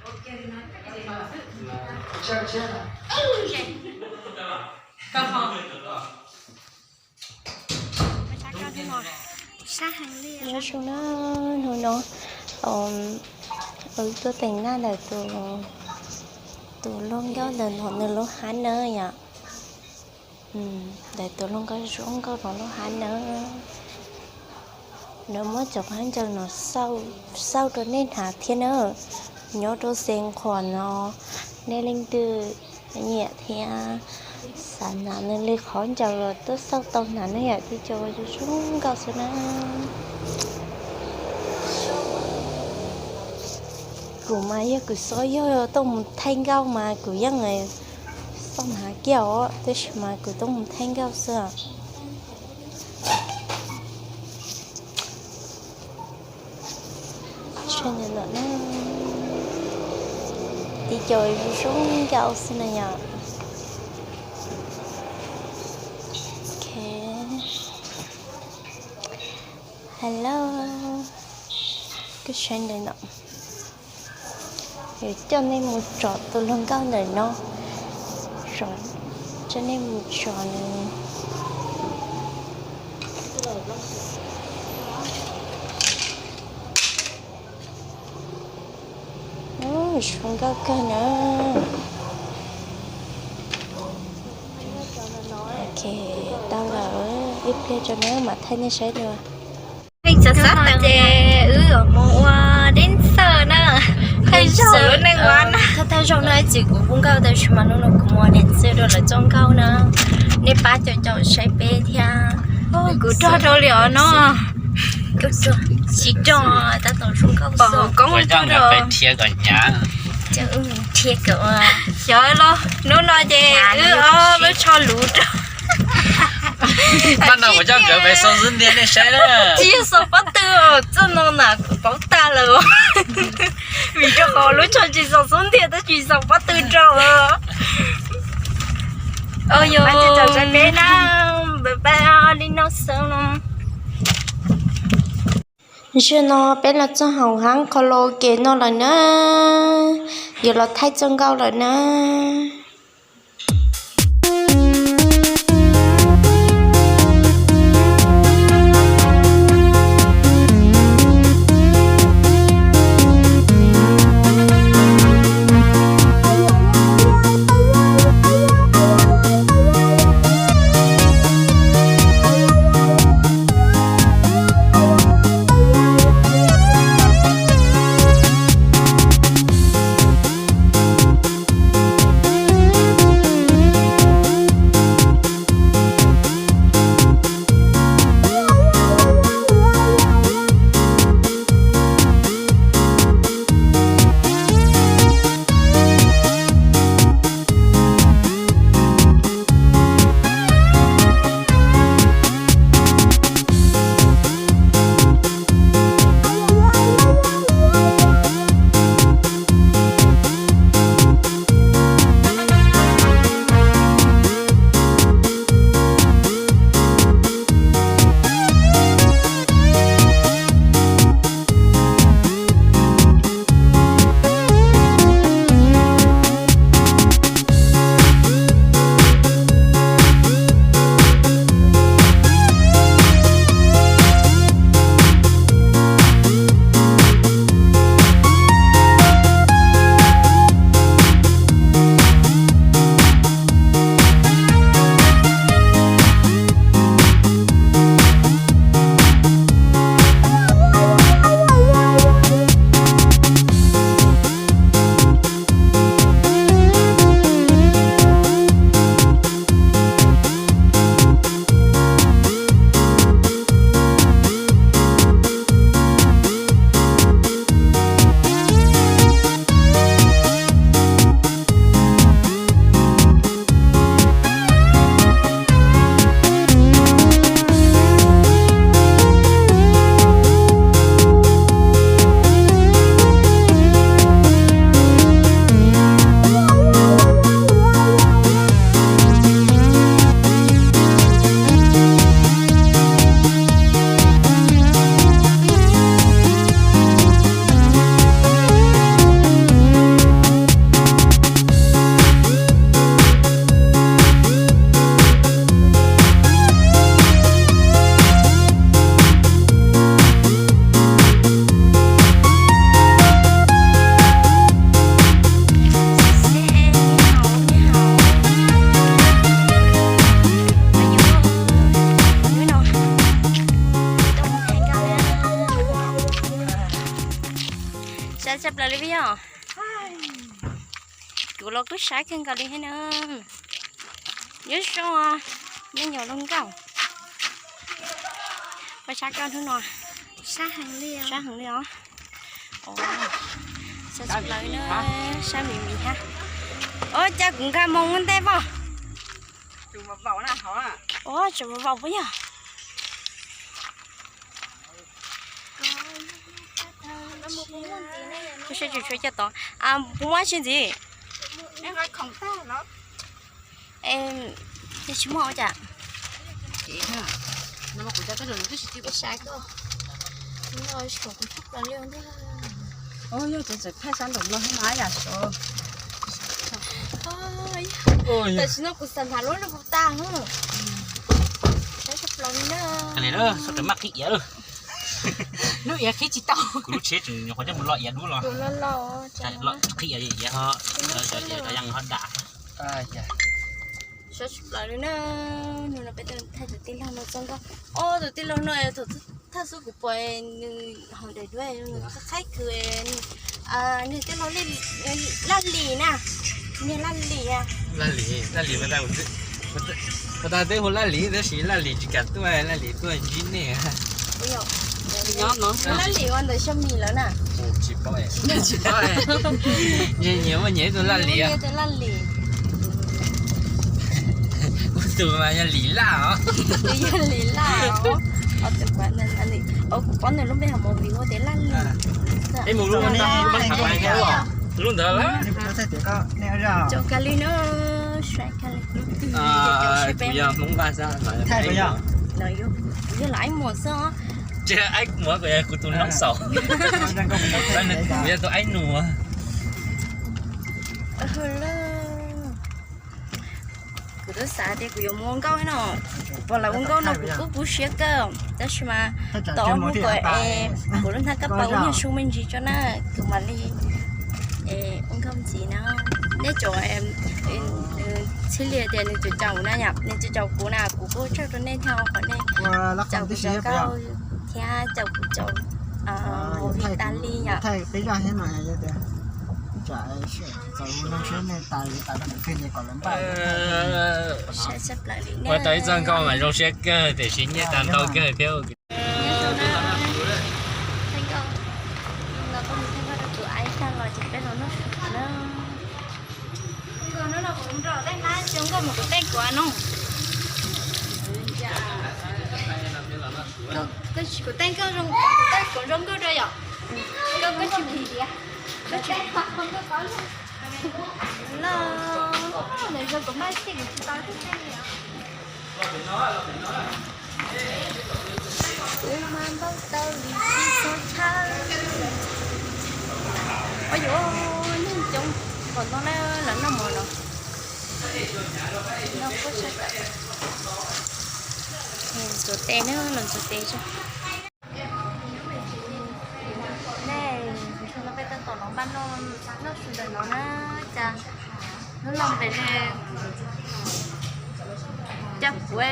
Nyob zoo na, hnub no wb tuaj teem naj ntawm tus hluas nkauj ntawm no nws lub hab na yom. Ntawm tus hluas nkauj zoo nkauj no lub hab na. Nws muab cov khaub ncaws no xauj rau nej hnav thiab na. Nyob rau Xeev Khuam no, nej leej twg nyiam thiab xav hnav nws li khaub ncaws los tuaj xauj tau hnav na yom, tib co zoo nkauj xwb na. Kuv mas yog kuv xob yog tuaj mus thaij nkauj mas kuv yeej xauj hnav kiag os, tab sis mas kuv tuaj mus thaij nkauj xwb. Tib co zoo nkauj xwb na yom. Hello, koj saib ntawm no, yuav coj nej mus tsom tus hluas nkauj ntawm no, coj nej mus tsom nws. Zoo nkauj kawg na. Ok, tau lawm, ib pliag tso na mam thaij nej saib dua. Txog sab tas ces wb mus ua deb xawj na, thaij zaug lub neej ua na. Thaij zaug no ib txwm kuv ua nkauj tab sis mas hnub no kuv mus ua deb xawj rau lawv txoj nkauj na. Nej pab caum caum saib peb thiab. Kuv rog rau li os no. Tsis rog, tab tom zoo nkauj xwb. Pom hauv koob rog rau. Xyov los hnub no ces wb ob lub tsho luv rau. Pab no kuv coj nkawd pem xaus xub ntiag nej saib na. Tsis yog xaus pob tw, txoj no na kuv paub tag lawm. Vim rau qhov lub tsho tsis xaus xub ntiag tab sis xaus pob tw rau. Pab caum caum saib peb na, bye bye, li no xwb no. Zaum no peb los txog hauv hab karaoke no lawm na, yuav los thaij txoj nkauj lawm na. Sab tshaj plaws li peb yog. Kuv los kuj sab kawg nkaus li thiab na. Nyob zoo, me nyuam hluas nkauj. Peb sab koj hnub no. Sab heev li os. Sab tshaj plaws na, sab mis mis thiab. Ua cas kuv nkag moo ua ntej pom. Ua tseem vau vau puas yog? Kuv saib tsis tshua coj tod. Puas muaj tsi ntxiv? Tsis muaj ua cas. Saib koj. Kuv tshaj plaws li ntag. Yog tseem thaij sab nraum no thiab mas yam sov. Tam sim no kuv xav hnav lub lub puv tag. Saib tshaj plaws li na. Sawv daws maj qhib iav lawm. Lub iav qhib tsis tau. Kuv lub tsheb tseem nyuam qhuav coj mus lo iav dub los. Qhib iav ho, ho dam. Saib tshaj plaws li na. Hnub no peb tuaj thaij tus tij laug no txog nkauj. Tus tij laug no thaum thawj xub kuv pom nws hauv daim duab nws qhaib qhaib kws, nws tij laug Laj Lis na. Niag Laj Lis. Laj Lis, Laj Lis, puas tas twb hu Laj Lis tab sis Laj Lis tsis kam tuaj, Laj Lis tuaj ntsib nej. Laj Lis ua ntawm Xyooj Mis lawm na. Tsis paub, tsis paub. Nyias muaj nyias ib tug Laj Lis. Kuv tus mas yog Lis Laj os. Yog Lis Laj os. Kuv paub nws lub npe hauv movie hu tias Laj Lis. Lub ntawd lawm. Zoo kawg li na. Kuv yog Hmoob Vaj xwb. Yog los Aib Muas xwb. Tsis Aib Muas, kuv yog kuv tus noob xaus. Kuv yog tus Aib Nus. Kuv twb xav tias kuv yuav mus ua nkauj no, kuv pom lawv ua nkauj no kuv kuj kub siab kawg, tab sis mas tau hnub ko es kuv lub hnab kaj pas ua nyuag su me ntsis tso na, kuv mam li ua nkauj ntxiv na. Nej cov txhiaj li tias nws cov caum na yom, nws cov caum kuv na, kuv kuj tsaug rau nej thiab qhov nej caum kuv cov nkauj thiab caum kuv cov movie tas li yom. Ua tau ib txoj nkauj mas zoo siab kawg tiam sis nyiaj tag ntau kawg thiab. Kuv teej koj zoo, kuv teej kuv zoo nkauj rau yom. Koj koj tsis phim diam, koj tsis no, nws zoo kuv maj xij kuv tsis tau tib teej li os. Kuv mas npau taws li tsis txhob tshawb. Ua yuav neeg coob npaum no na, lawv noj mov no. Ntxuav tes na, los ntxuav tes tso. Nej, no peb tab tom los npaj noj, noj su ntawm no na, cas hnub no pem ne, cas kuv,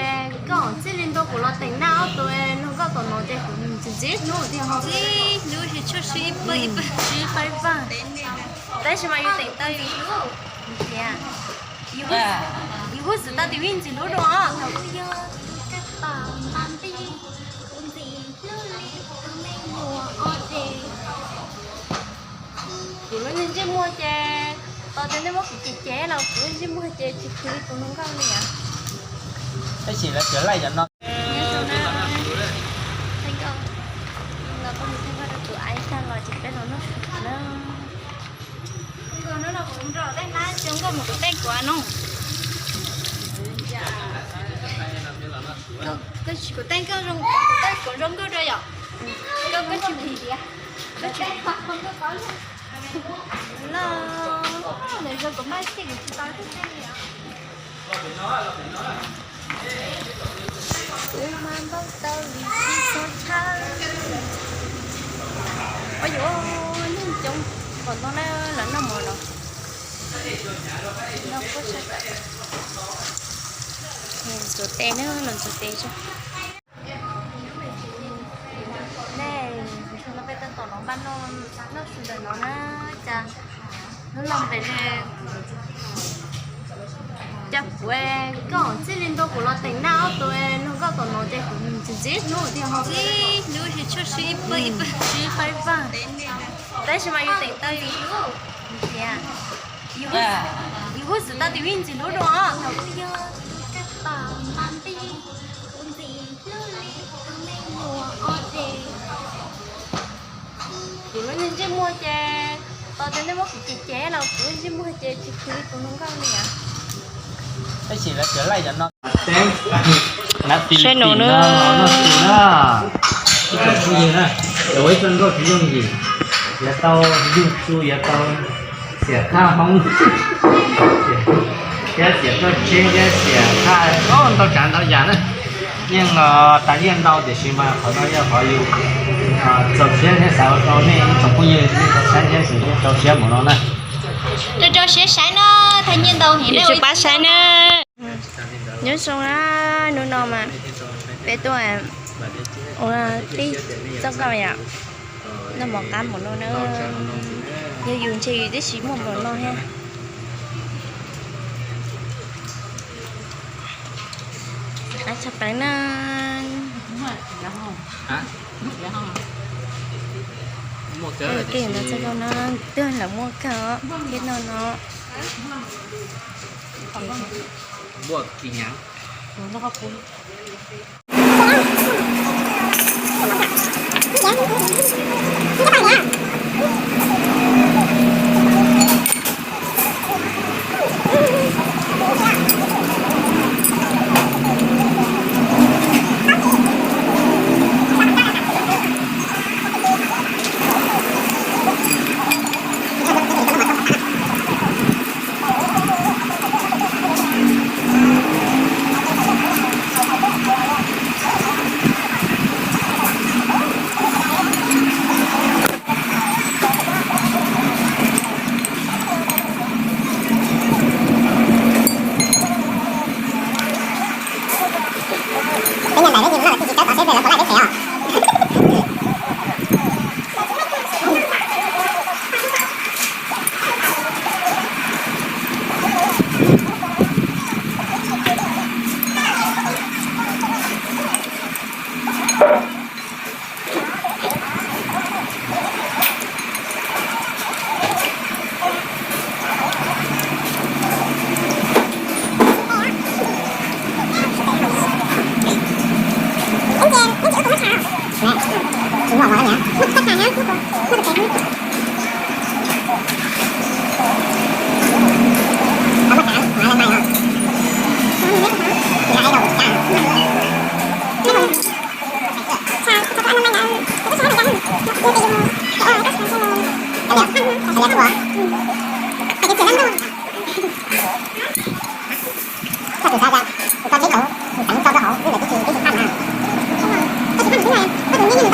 koj txij li ntua kuv los teem naj ob tug nug nkauj tom no ces kuv ntxim ntxim hlub tiag, ntxim hlub tsis tshua sib ib pawg ib pawg, sib ib pawg ib pawg, tab sis mas yus teem tau yus hlub, yus kuj xwm tau tus me ntxim hlub dua thaum kuj yog tus kab tom mas nti, kuv ntxim hlub li tus me nyuam ob ces. Kuv lub ntsej muag ces, tos tias nej muab kuv cem cem los kuv lub ntsej muag ces tsis khwv li tus hluas nkauj li os. Tab sis lawv tsuas laij cov no. Tus aib tag los ces peb los noj su na. Nkauj hnub no kuv nrog tej nab cov nkauj mus kuv tej kuv no. Kuv tej nkauj zoo, kuv tej kuv zoo nkauj rau yom. Nkauj koj tsis phim diam, koj tsis no, nws zoo kuv maj xij kuv tsis tau tib teej li os. Kuv mas npau taws li tsis txhob tshawb. Ua yuav neeg coob npaum no na, lawv noj mov no. Ntxuav tes na, los ntxuav tes tso. Nej, no peb tab tom los npaj noj, noj su Ntawm no na, cas hnub no pem li, cas kuv, koj txij li ntua kuv los teem naj ob tug nug nkauj tom no ces kuv ntxim ntxim hlub tiag ho. Ntxim hlub, tshua siab ib pawg ib pawg, siab ib pawg ib pawg. Tab sis mas yus teem tau yus hlub, yus hu xwm tau tias yus ntxim hlub dua os. Thaum kuv yog tus kab tom npab npib, kuv ntxim hlub li tus me nyuam o de. Kuv lub ntsej muag ces, tos tias nej muab kuv cem cem los kuv lub ntsej muag ces tsis khwv li tus hluas nkauj li os. Tab sis lawv cov laij cov no, saib nws na, noj su na, ib tsoom phooj ywg na, yuav ua ib tsoom nkauj tsis yooj yim, yuav tau yug su, yuav tau xiam thaj hoob, thiab xiam txoj tsheb thiab xiam thaj, ntau tsav ntau yam na. Yeej los tas yeej ntau tiam sis mas qhov no yog qhov yus txaus siab thiab xav ua rau nej ib tsoom phooj ywg nej tau saib thiab tseem txaus siab mus no na. Rau rau siab saib na, thaj nyiaj ntau heev, nej tsis pab saib na. Nyob zoo na, hnub no mas peb tuaj ua tib txoj nkauj yom, noj mov qab npaum no na. Yog yus ntshe yus twb tsis muaj npaum no thiab. Qab tshaj plaws na. Tej no txoj nkauj no twb lawv muaj kawg thiab no no. Peb nyob ntawm peb ces no twb tsis tawv tod seb lawv puas laij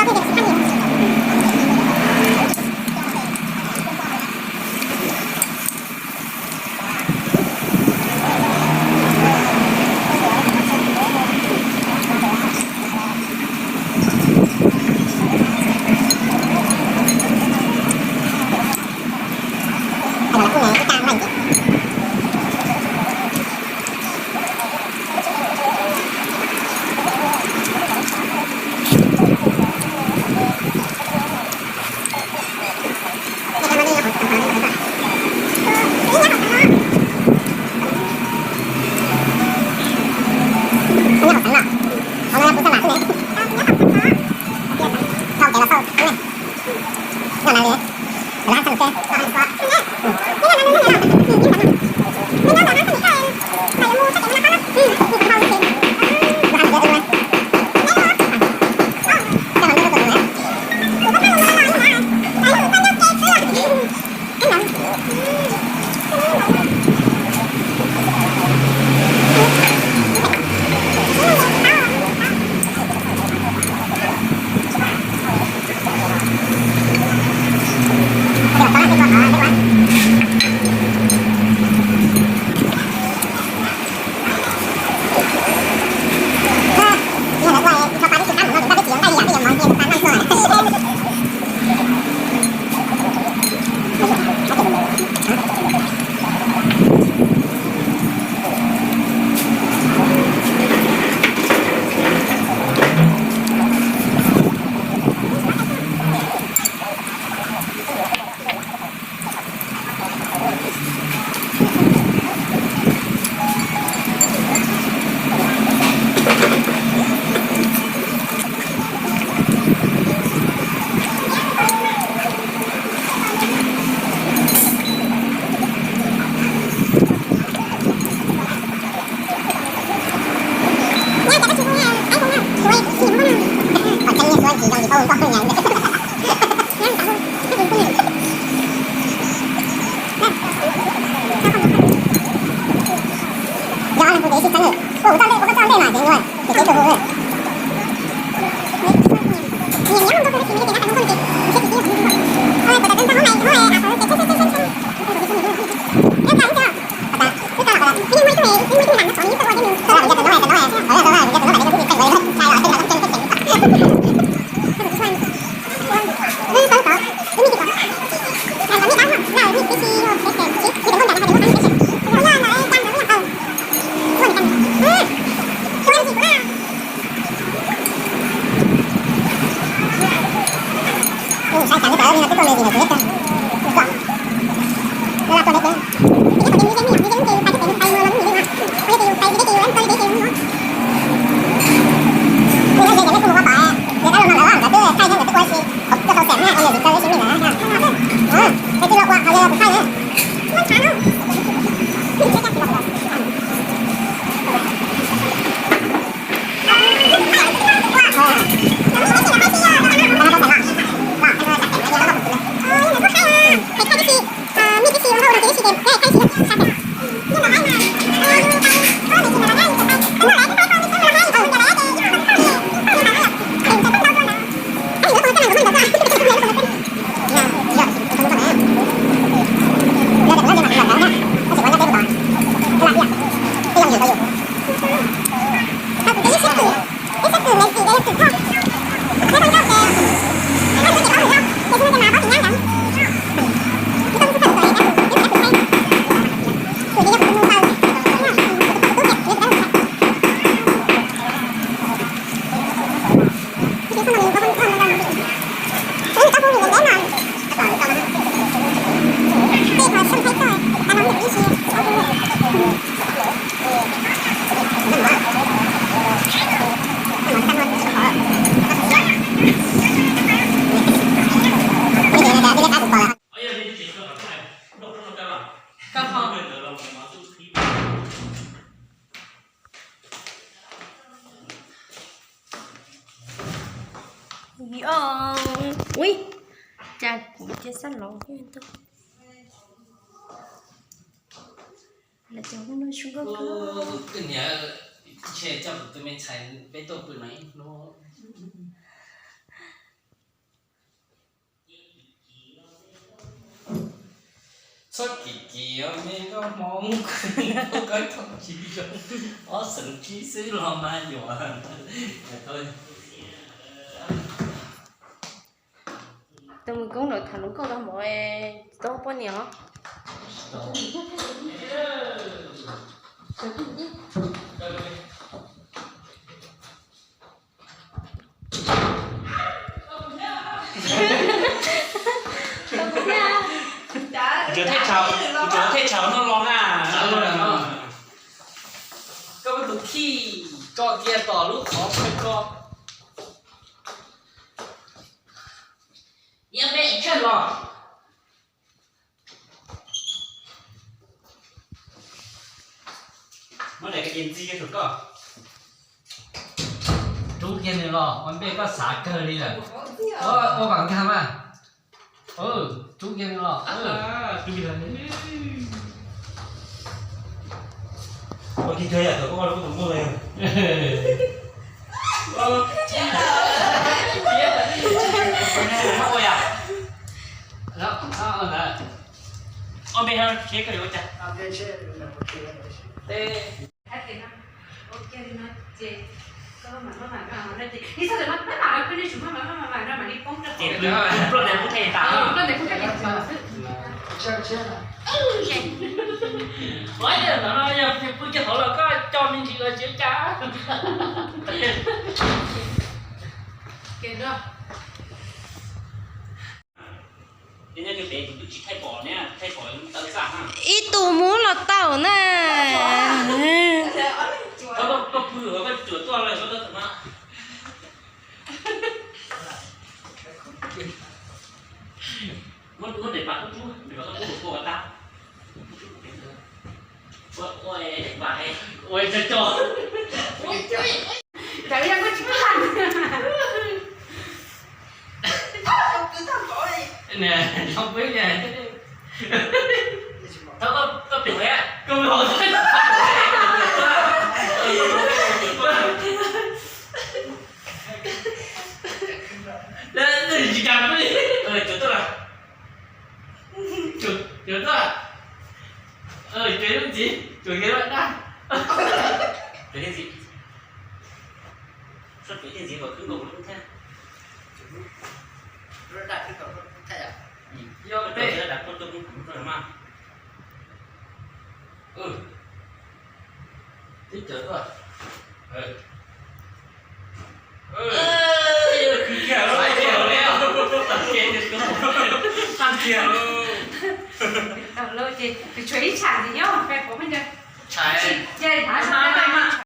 peb pem os. Ui, cas kuv cia sab laus thiab. Lawv cov no zoo nkauj kawg. Koj niam, ntshe coj kuv tus me ntxhais peb tuaj pw no ib hnub. Txhob kim kim os me nkauj hmoob, koj thoob tsis zoo, ob xeem tsib xwb los mas yuam. Tus mus koob lawm tham hluas nkauj tau npaum tsis tau poj niam os. Kuv cov thej tshav no los na. Koj tus thij tso kiag tom lub qhov pawg ko. Iab peb tshaj los. Muab daim ko ces ntxig rau koj. Rub kiag nws los, ua ntej koj xav kawg li lawm. Ua kom nkag mas. Rub kiag nws los. Ua kiag kawg yam thaum koj ua rau koj tus nkauj no. Ob npe ho seb koj yuav ua cas. Ces pw, pw pluaj ntais kuj thej tas. Ua ntawm no yog pw kiag hauv los koj coj me ntsis los tsis ua cas. Ces nyob kiag pem kuv twb tsis thaij pom ne, thaij pom tawv xaj na. Ib tug muab los tau na. Koj pw koj tsuam tuaj lawm koj txhob txawm mas. Muab daim pam kub rub, daim pam kub rub ua tab. Ua, ua, ua, ua, cov, cov. Nws zoo pwb ne. Thaum koj, koj pem, koj pem hauv. Tsis cas pw li. Cuag tuaj, cuag tuaj, cuag lub ntxiv, cuag kiag lub dab. Cuag ntxiv, cuag ntxiv kom khwb nkaus kuv lub thiab. Yog peb, Mas, ub, tib cov tuaj. Tag kiag lauj. Ces tshuav ib tsham ntxiv nyob pem, pom peb ntawd. Tshais, ces hav zoov